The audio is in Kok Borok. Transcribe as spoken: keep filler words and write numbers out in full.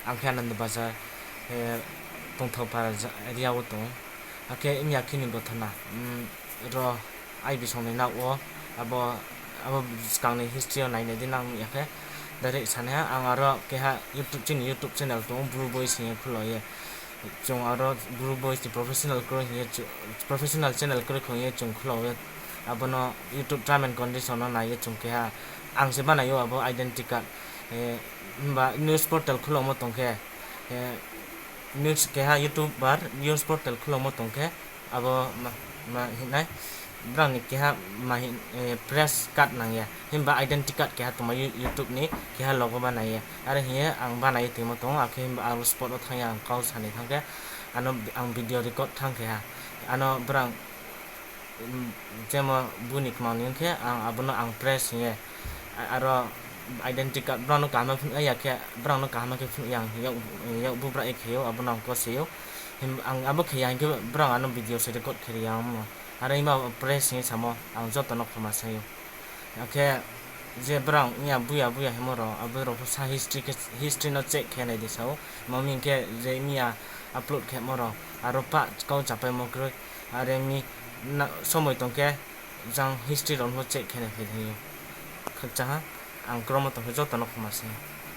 Ang khe Anand Bazar, eh, Tongthokpara ja-, area o tongo. Hakhe wngya khini gothona, mm, ro ai bisongni nao abo, abo swkangni history o nainai di nang wngya khe direct sani ha. Ang aro keha YouTube, chini YouTube channel tongo, Bru Boys hinwi khulaiwi. Chwng aro Bru Boys ni professional kwrwi hinwi chw-, professional channel kwrwi khwlaiwi chwng khulaiwi. Abono YouTube term and condition no naiwi chwng keha ang se banaio abo identity card. Eh, himba news portal khulokma tongkhe, eh, news keha YouTuber news portal khulokma tongkhe abo ma, ma hinai brangni keha ma hin, eh, press card nangya, himba identity card keha tongma You-, YouTube ni keha logo banaiya. Aro hiye ang banaiwi twima tongo, akhe himba aro spot o thangya ang kau sani thangkhe ano ang video record thangkhe ha. Ano brang, mm, jemo buni kwmangni wngkhe ang abono ang press hiye. A-, aro identity card brangno kaham phunukya khe, brangno kaham khe phunukya ang, yak, yak bubra ek kheyo, abono ang kosio. Him-, ang abo kheya hinkhe brang ano video se record khe riya ang mo. Aro ima press hiye samo, ang jotono khoma sayo. Akhe je brang miya buya buya himo rok, abo rok sa history khe, history no check khe nai di sao. Mami hinkhe je miya upload khe mo rok, aro pa kau chapai mo kwrwi. Are mi na, somoi tongkhe jang history rok no check khe nai phai thangyo. Khakcha ha, ang kromo tongkhe jotono khoma sayo.